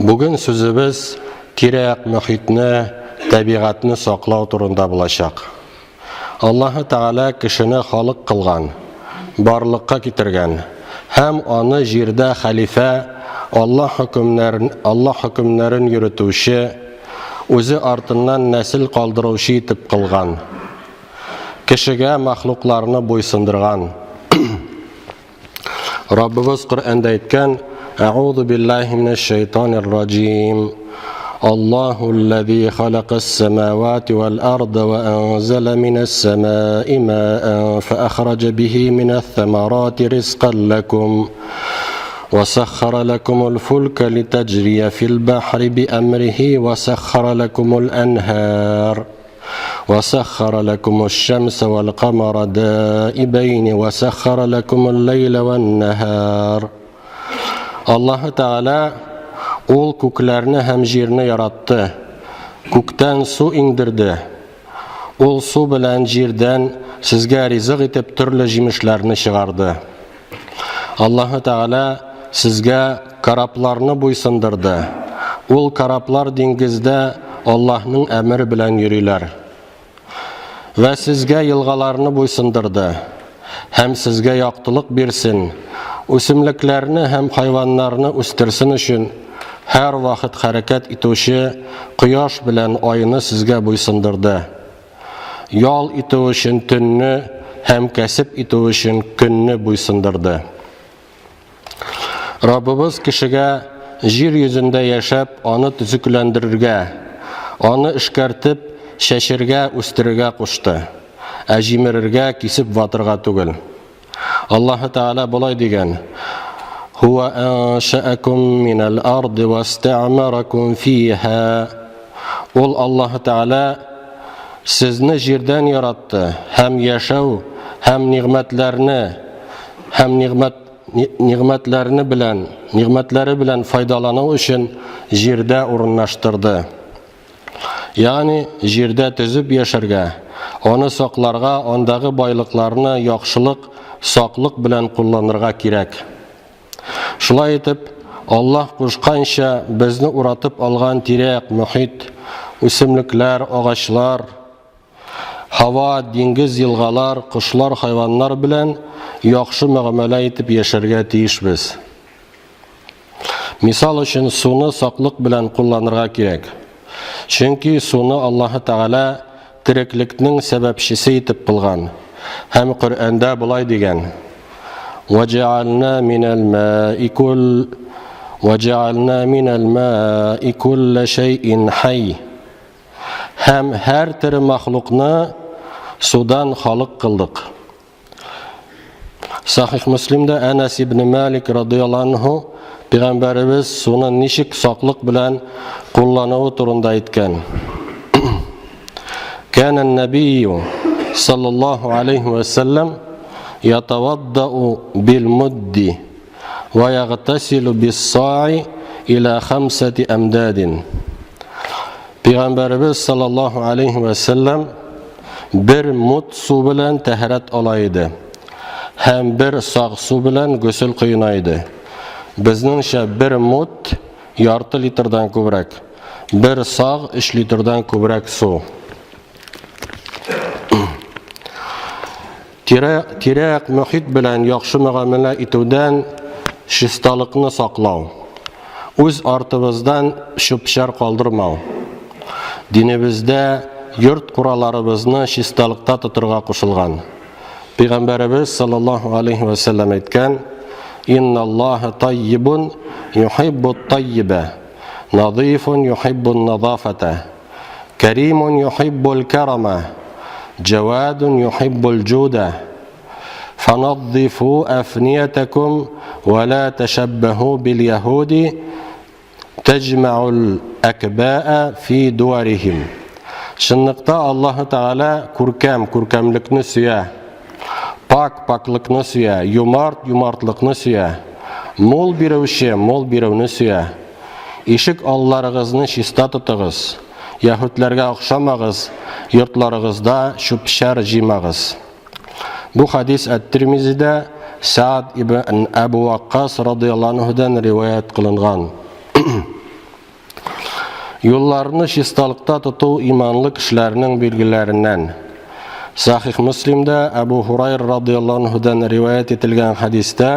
Бүген сүзебез тирә-як мөхитне, табигатьне саклау турында булачак. Аллаһы Тәгалә кешене халык кылган, барлыкка китергән һәм аны җирдә хәлифә, Аллаһ хөкемнәрен, Аллаһ хөкемнәрен йөретүче, үзе артыннан нәсел калдыручы итеп кылган. Кешегә махлукларны буйсындырган. Раббыбыз Коръәндә әйткән: "Әгъузу биллаһи минәш шайтанир раҗим. Аллаһу аллази халакас самавати вал арда ва анзала минас самаи маан фа ахраҗа бихи минас самарати ризкан лакум." وسخر لكم الفلك لتجري في البحر بأمره وسخر لكم الأنهار وسخر لكم الشمس والقمر دائبين وسخر لكم الليل والنهار Аллаһы Тәгалә ул күкләрне һәм җирне яратты. Күктән су иңдерде. Ул су белән җирдән сезгә ризык итеп төрле җимешләрне чыгарды. Аллаһы Тәгалә сезгә корабларны буйсындырды. Ул кораблар диңгездә Аллаһның әмере белән йөриләр. Вә сезгә елгаларны буйсындырды. Һәм сезгә яктылык бирсен, үсемлекләрне һәм хайваннарны үстерсен өчен һәрвакыт хәрәкәт итүче кояш белән айны сезгә буйсындырды. Ял итү өчен төнне һәм кәсеп итү өчен көнне буйсындырды. Раббыбыз кешегә җир йөзендә яшәп, аны төзекләндерергә, аны эшкәртеп, чәчергә, үстерергә кушты, ә җимерергә, кисеп ватырга түгел. Аллаһы Тәгалә болай дигән: Хуа аншаакум минал арди васта'маракум фиха. Ул Аллаһы Тәгалә сезне җирдән яратты һәм яшәү һәм нигъмәтләрне һәм нигъмәт нигъмәтләрне белән нигъмәтләре белән файдалану өчен җирдә урынлаштырды. Ягъни җирдә төзеп яшәргә, аны сакларга, андагы байлыкларны яхшылык, саклык белән кулланырга кирәк. Шулай итеп, Аллаһ кушканча безне уратып алган тирә-як мохит, үсемлекләр, агачлар, һава, диңгез, елгалар, кошлар, хайваннар белән яхшы мөгамәлә итеп яшәргә тиешбез. Мисал өчен, суны саклык белән кулланырга кирәк. Чөнки суны Аллаһы Тәгалә тереклекнең сәбәпчесе итеп кылган һәм Коръәндә болай дигән: "Ваҗаална минәл маи кул Ваҗаална минәл маи кулла шәйин хай." Һәм һәр тере махлукны судан халык кылдык. Сахих Муслимда Әнәс ибн Малик радыяллаһу анһу пәйгамбәребез суны ничек саклык белән куллануы турында әйткән. Кана нәбию саллаллаһу алейхи ва саллям ятаваддау бил мудди ва ягтасилу бис саи ила хамсати амдадин. Пәйгамбәребез саллаллаһу алейхи ва саллям бер мут су белән тәһарәт ала иде һәм бер саг су белән гөсел коена иде. Безнеңчә бер мут ярты литрдан күбрәк, бер саг 3 литрдан күбрәк су. Тирә-як мөхит белән яхшы мөгамәлә итүдән чисталыкны саклау, үз артыбыздан чүп-чар калдырмау. Динебездә йорт-кураларыбызны чисталыкта тотырга кушылган. Пәйгамбәребез саллаллаһу алейхи ва сәлләм әйткән: "Инналлаһа таййибун юхиббут таййиба, надифун юхиббун надафата." Кәримун юхиббул карама, җавадун юхиббул җуда. Фанаддифу афниятакум ва ла ташаббаху бил яһуди тәҗмәул акбаа фи дуарихим. Чынлыкта Аллаһы Тәгалә күркәм, күркәмлекне сөя. Пак, паклыкны сөя, юмарт, юмартлыкны сөя. Мул бирүче, мул бирүне сөя. Ишек алларыгызны чиста тотыгыз, яһүдләргә охшамагыз, йортларыгызда чүп-чар җыймагыз. Бу хадис Әт-Тирмизидә Саад ибн Әбу Ваккас радыяллаһу анһудан риваять кылынган. Юлларны чисталыкта тоту иманлы кешеләрнең билгеләреннән. Сахих Муслимдә Әбу Һурайр радыяллаһу анһудан риваять ителгән хәдистә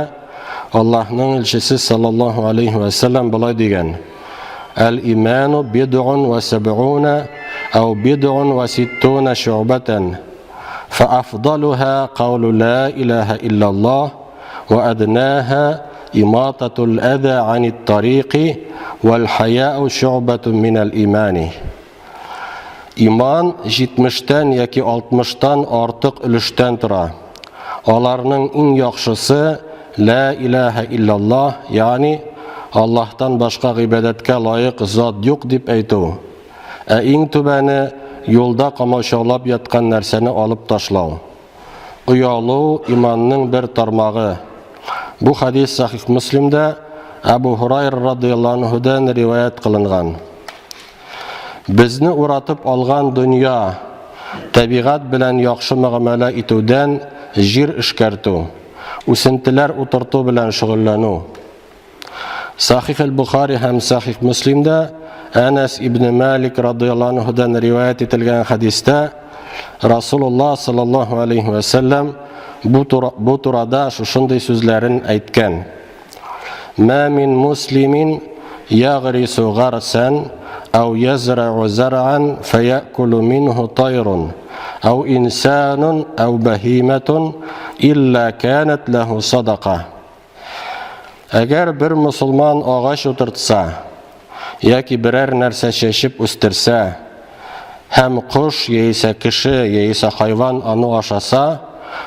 Аллаһның илчесе саллаллаһу алейхи ва сәлләм болай дигән: Әл-иману бид'ун ва сәб'уна ау бид'ун ва ситтуна шу'батан. Фа афдалуха каулу ла илаһа иллаллаһ ва аднаха имататул әза анит тарики вал хаяу шу'батун минал имани. Иман 70-тән яки 60-тан артык өлештән тора. Аларның иң яхшысы Ла илаһа иллаллаһ, ягъни Аллаһтан башка гыйбадәткә лаек зат юк дип әйтү. Ә иң түбәне юлда комачаулап яткан нәрсәне алып ташлау. Оялу иманның бер тармагы. Бу хадис Сахих Муслимда Әбу Һурайр радыяллаһу анһудан риваять кылынган. Безне уратып алган дөнья, табигать белән яхшы мөгамәлә итүдән җир эшкәртү, үсентеләр утырту белән шөгыльләнү. Сахих әл-Бухари һәм Сахих Муслимда Әнәс ибн Малик радыяллаһу анһудан риваять ителгән хәдистә Расулуллаһ саллаллаһу алейхи ва сәлләм бу турада шушындый сүзләрен әйткән. Ма мин муслимин ягрису гарсан ау язрa'у зар'ан фаякулу минху тайрун ау инсанун ау бахиматун илла канат лаху садака. Әгәр бер мусулман агач утыртса яки берәр нәрсә чәчеп үстерсә һәм кош яисә кеше яисә хайван аны ашаса,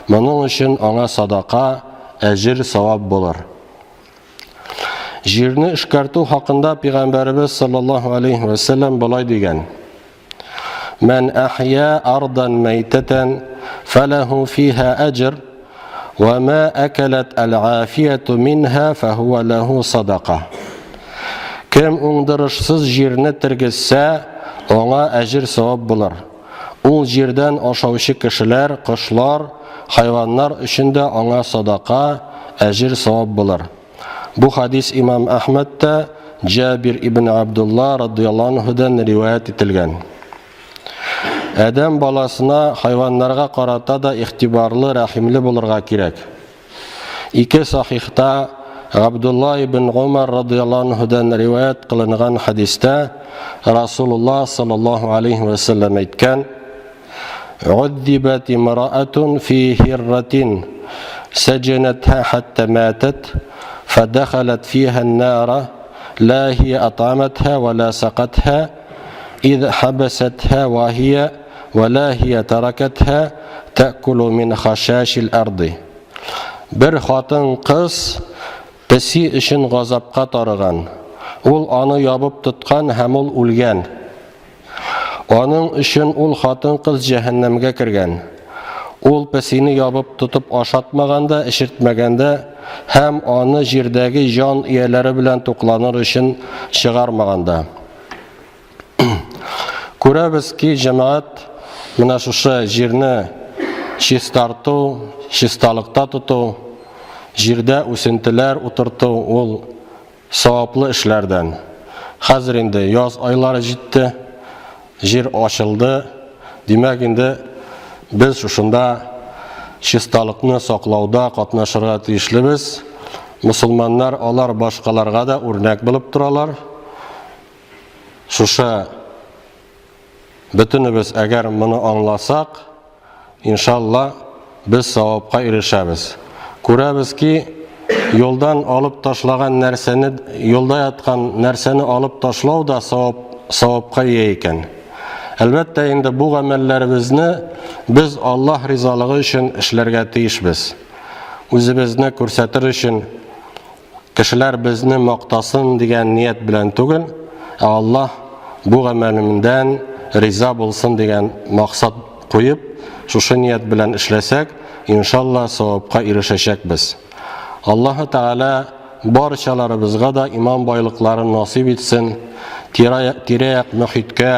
моның өчен аңа садака, әҗер савап булыр. Җирне эшкәртү хакында пәйгамбәребез саллаллаһу алейхи ва сәлләм болай дигән: Мән ахья ардан мәйтәтән фалаху фиха әҗр ва ма акалат аль-афияту минха фахуа лаху садака. Кем уңдырышсыз җирне тергезсә, аңа әҗер савап булыр. Ул җирдән ашаучы кешеләр, кошлар, хайваннар өчен дә аңа садака, әҗер савап булыр. Бу хадис имам Әхмәдтә Җабир ибн Абдулла радыяллаһу анһудан риваять ителгән. Адәм баласына хайваннарга карата да игътибарлы, рәхимле булырга кирәк. Ике сахихта Габдулла ибн Умар радыяллаһу анһудан риваять кылынган хадистә Расулуллаһ саллаллаһу алейхи ва саллям әйткән: Гуддибат имраатун фи хирратин саҗанатха хатта матат фадахалат фиха ан-нара ла хия ат'аматха ва ла сакатха из хабасатха ва хия ва ла хия таракатха та'кулу мин хашашил арды. Бер хатын кыз песи өчен газапка тарыган. Ул аны ябып тоткан һәм ул үлгән. Аның өчен ул хатын-кыз җәһәннәмгә кергән. Ул песине ябып тотып ашатмаган да, эчертмәгән дә һәм аны җирдәге җан ияләре белән тукланыр өчен чыгармаган да. Күрәбез ки, җәмәгать менә шушы җирне чистарту, чисталыкта тоту, җирдә үсентеләр утырту ул Саваплы эшләрдән. Хәзер инде яз айлары җитте, җир ачылды. Димәк, инде без шушында чисталыкны саклауда катнашырга тиешлебез. Мусулманнар алар башкаларга да үрнәк булып торалар. Шушы Бөтенебез әгәр моны аңласак, иншалла, без савапка ирешәбез. Күрәбез ки, юлдан алып ташлаган нәрсәне, юлда яткан нәрсәне алып ташлау да савап, савапка ия икән. Әлбәттә инде бу гамәлләребезне без Аллаһ ризалыгы өчен эшләргә тиешбез. Үзебезне күрсәтер өчен Кешеләр безне мактасын дигән ният белән түгел, ә Аллаһ бу гамәлемдән риза булсын дигән максат куеп, шушы ният белән эшләсәк, иншалла савапка ирешәчәкбез. Аллаһы Тәгалә барчаларыбызга да иман байлыкларын насыйп итсен, тирә-як мөхиткә,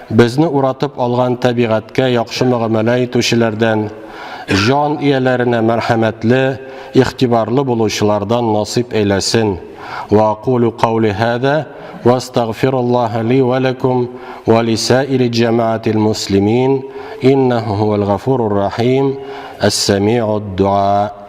безне уратып алган табигатькә яхшы мөгамәлә итүчеләрдән, җан ияләренә мәрхәмәтле, игътибарлы булучылардан насыйп әйләсен. Ва акулу каули һада ва астагфируллаһа ли ва лакум ва лисаири җәмәгатил муслимин иннаху хуал гафурур рахим ас-сами'уд дуа.